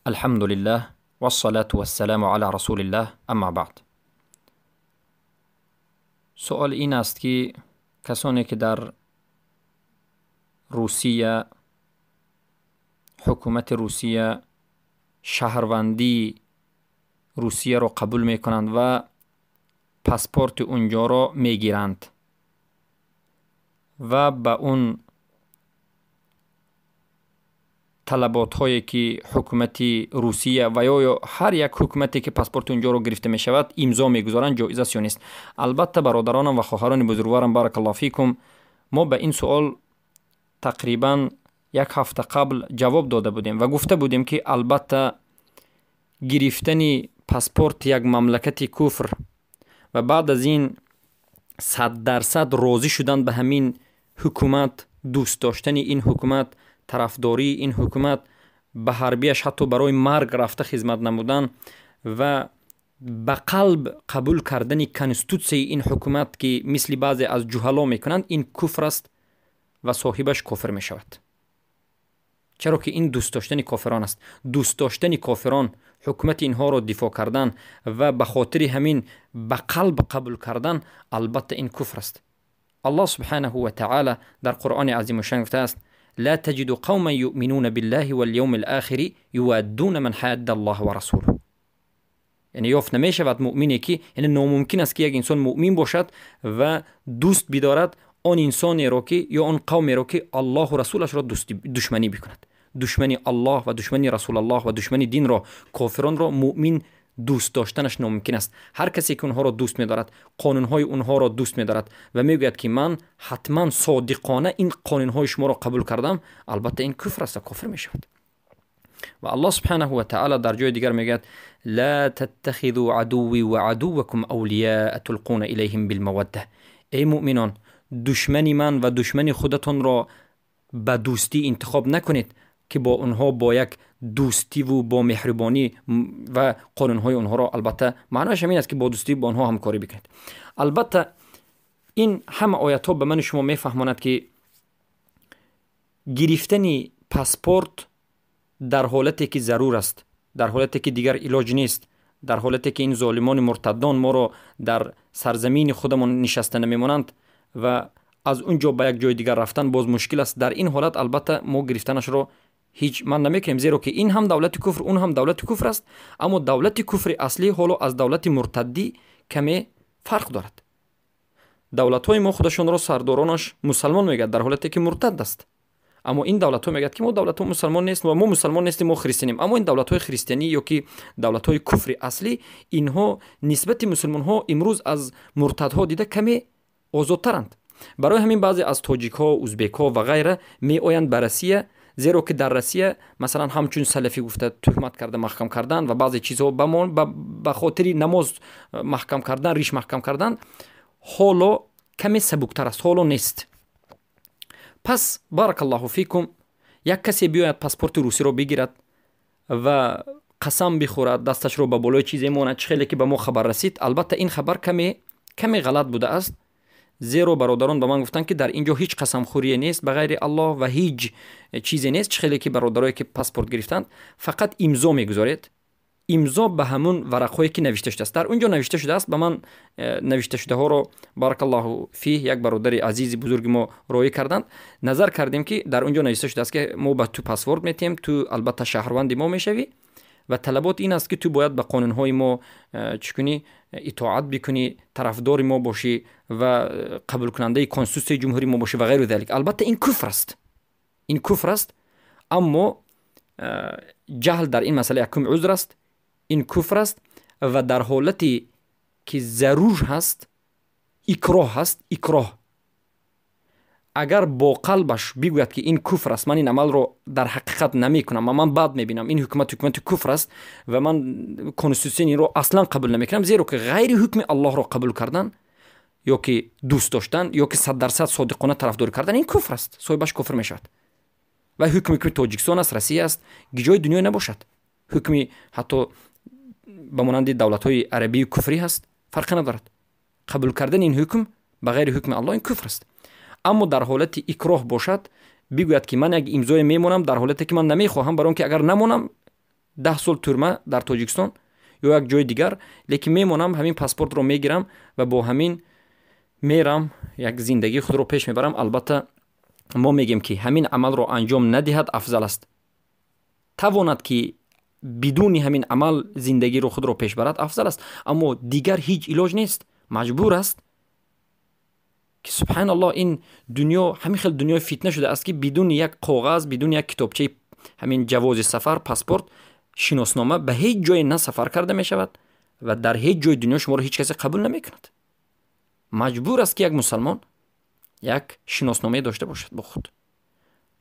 الحمد لله والصلاة والسلام على رسول الله اما بعد. سؤال این است که کسانی که در روسیه، حکومت روسیه، شهروندی روسیه را قبول میکنند و پاسپورت اونجا را میگیرند و به اون талаботҳое ки ҳукумати Русия ва ё ҳар як ҳукумате ки паспорти унҷоро гирифта мешавад, имзо мегузоранд, ҷоиз аст ё нест? Албатта, бародаронам ва хоҳарони бузургворам, баракаллоҳу фикум, мо ба ин суол тақрибан як ҳафта қабл ҷавоб дода будем ва гуфта будем, ки албатта гирифтани паспорти як мамлакати куфр ва баъд аз ин 100% розӣ шудан ба ҳамин ҳукумат, дӯст доштани ин ҳукумат, тарафдории ин ҳукумат, ба ҳарбияш ҳатто барои марг рафта хизмат намудан ва ба қалб қабул кардани конститутсияи ин ҳукумат, ки мисли баъзе аз ҷуҳало мекунанд, ин куфр аст ва соҳибаш кофир мешавад. Чаро ки ин дӯст доштани кофирон аст. Дӯст доштани кофирон, ҳукумати инҳоро дифоъ кардан ва ба хотири ҳамин ба қалб қабул кардан, албатта ин куфр аст. Аллоҳ субҳанаҳу ва таъала дар Қуръони азимушшан гуфтааст: لا تجد قوما يؤمنون بالله واليوم الآخر يوادون من حاد الله ورسوله. یعنی یافت نمیشود مؤمنی که، یعنی ناممکن است که یک انسان مؤمن باشد و دوست بدارد آن انسانی را که یا آن قومی را که الله و رسولش را دشمنی بکند. دشمنی الله و دشمنی رسول الله و دشمنی دین را، کافران را مؤمن دوست داشتنش ناممکن است. هر کسی که اونها را دوست می‌دارد، قانون‌های اونها را دوست می‌دارد و میگوید که من حتما صادقانه این قانون‌های شما را قبول کردم، البته این کفر است و کافر می‌شود. و الله سبحانه و تعالی در جای دیگر میگوید: لا تتخذوا عدوی و عدوکم اولیاء تلقون الیهم بالموده. ای مؤمنان، دشمنی من و دشمنی خودتان را به دوستی انتخاب نکنید که با اونها با یک دوستی و با مهربانی و قانونهای اونها را، البته معنایش همین است که با دوستی با آنها همکاری بکنید. البته این همه آیت ها به من شما میفهماند که گرفتن پاسپورت در حالتی که ضرور است، در حالتی که دیگر علاج نیست، در حالتی که این ظالمان مرتدان ما را در سرزمین خودمان نشسته نمیمانند و از اونجا به یک جای دیگر رفتن باز مشکل است، در این حالت البته ما گرفتنش را هیچ من نمیکنیم، زیرا که این هم دولت کفر، اون هم دولت کفر است. اما دولت کفر اصلی حالا از دولت مرتدی کمی فرق دارد. دولت های ما خودشان را سردارانش مسلمان میگد در حالتی که مرتد است، اما این دولت ها میگد که ما دولت ها مسلمان نیست و ما مسلمان نیستیم، ما خریستیانیم. اما این دولت های خریستیانی یا که دولت های کفر اصلی، اینها نسبت مسلمان ها امروز از مرتدها دیده کمی آزادترند. برای همین بعضی از تاجیک ها، ازبک ها و غیره می آیند به روسیه، زیرا که در روسیه مثلا همچون سلفی گفته تهمت کرده محکم کردن و بعضی چیزها به خاطر نماز محکم کردن، ریش محکم کردن، حالا کمی سبکتر است، حالا نیست. پس بارک الله فیکم، یک کسی بیاید پاسپورت روسی را بگیرد و قسم بخورد، دستش را به بالای چیزی ماند، چه که به ما خبر رسید، البته این خبر کمی غلط بوده است، زیرا برادران به من گفتند که در اینجا هیچ قسم خوری نیست به غیر الله و هیچ چیزی نیست. چه که برادرایی که پاسپورت گرفتند فقط امضا میگذارید، امضا به همون ورقهایی که نوشته شده است. در اونجا نوشته شده است، به من نوشته شده ها رو بارک الله فیه یک برادر عزیز بزرگ ما روی کردند، نظر کردیم که در اونجا نوشته شده است که ما به تو پاسپورت میتیم، تو البته شهروند ما میشوی و طلبات این است که تو باید به قانونهای ما چکنی اطاعت بکنی، طرفدار ما باشی و قبول کننده کنستیتوسیون جمهوری ما باشی و غیر ذلك. البته این کفر است، این کفر است، اما جهل در این مسئله یکم عذر است، این کفر است و در حالتی که ضرور هست، اکراه هست، اکراه اگر با قلبش بگوید که این کفر است، من این عمل رو در حقیقت نمیکنم و من بد میبینم، این حکومت حکومت کفر است و من کنستیتوسیون این رو اصلا قبول نمیکنم، زیرا که غیر حکم الله رو قبول کردن یا که دوست داشتن یا که 100% صادقانه طرفداری کردن، این کفر است، صاحبش کفر میشود. و حکم که تاجیکستان است، روسیه است، جای دنیا نباشد، حکمی حتی به مانند دولت های عربی کفری هست، فرق ندارد. قبول کردن این حکم به غیر حکم الله این کفر است. اما در حالت اکراه باشد، بگوید که من یک امضای میمونم در حالتی که من نمیخواهم، برای که اگر نمونم 10 сол тюрьма дар Тоҷикистон ё як ҷои дигар, лекин мемонам, ҳамин паспортро мегирам ва бо ҳамин мерам, як зиндагии худро пеш мебарам. Албатта, мо мегем, ки ҳамин амалро анҷом надиҳад афзал аст. Тавонад, ки бидуни ҳамин амал зиндагиро худро пеш барад, афзал аст, аммо дигар ҳеҷ илоҷ нест, маҷбур аст, ки субҳаналлоҳ, ин дунё ҳамин хел дунёи фитна шудааст, ки бидуни як коғаз, бидуни як китобчаи ҳамин ҷавози сафар, паспорт, шиноснома ба ҳеҷ ҷое на сафар карда мешавад ва дар ҳеҷ ҷои дунё шуморо ҳеҷ касе қабул намекунад. Маҷбур аст, ки як мусалмон як шиносномае дошта бошад бо худ.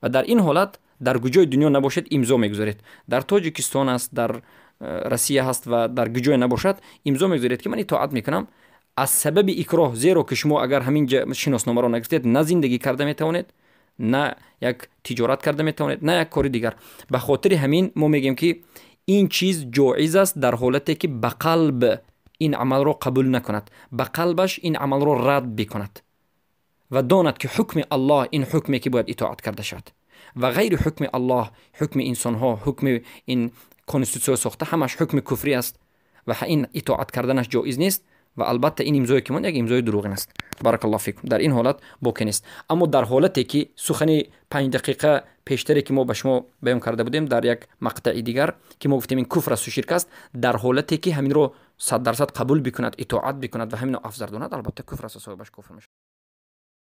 Ва дар ин ҳолат дар куҷои дунё набошед, имзо мегузоред. Дар Тоҷикистон аст, дар Россия ҳаст ва дар куҷое набошад, имзо мегузоред, ки ман итоат мекунам аз сабаби икроҳ, зеро ки шумо агар ҳамин шиносномаро нагирифтед, на зиндагӣ карда метавонед, на як тиҷорат карда метавонед, на як кори дигар. Ба хотири ҳамин мо мегӯем, ки ин чиз ҷоиз аст дар ҳолате, ки ба қалб ин амалро қабул накунад, ба қалбаш ин амалро рад бикунад ва донад, ки ҳукми Аллоҳ ин ҳукме, ки бояд итоат карда шавад ва ғайри ҳукми Аллоҳ, ҳукми инсонҳо, ҳукми ин конститутсия сохта, ҳамаш ҳукми куфрӣ аст ва ин итоат карданаш ҷоиз нест. Ва албатта, ин имзое, ки мон, як имзои дурӯғин аст. Баракаллоҳ фикум. Дар ин ҳолат боке нест. Аммо дар ҳолате, ки сухани 5 дақиқа пештаре, ки мо ба шумо баён карда будем дар як мақтаи дигар, ки мо гуфтем, ин куфр асту ширк аст, дар ҳолате, ки ҳаминро 100% қабул бикунад, итоат бикунад ва ҳаминро афзал донад, албатта, куфр аст, соҳибаш кофир мешавад.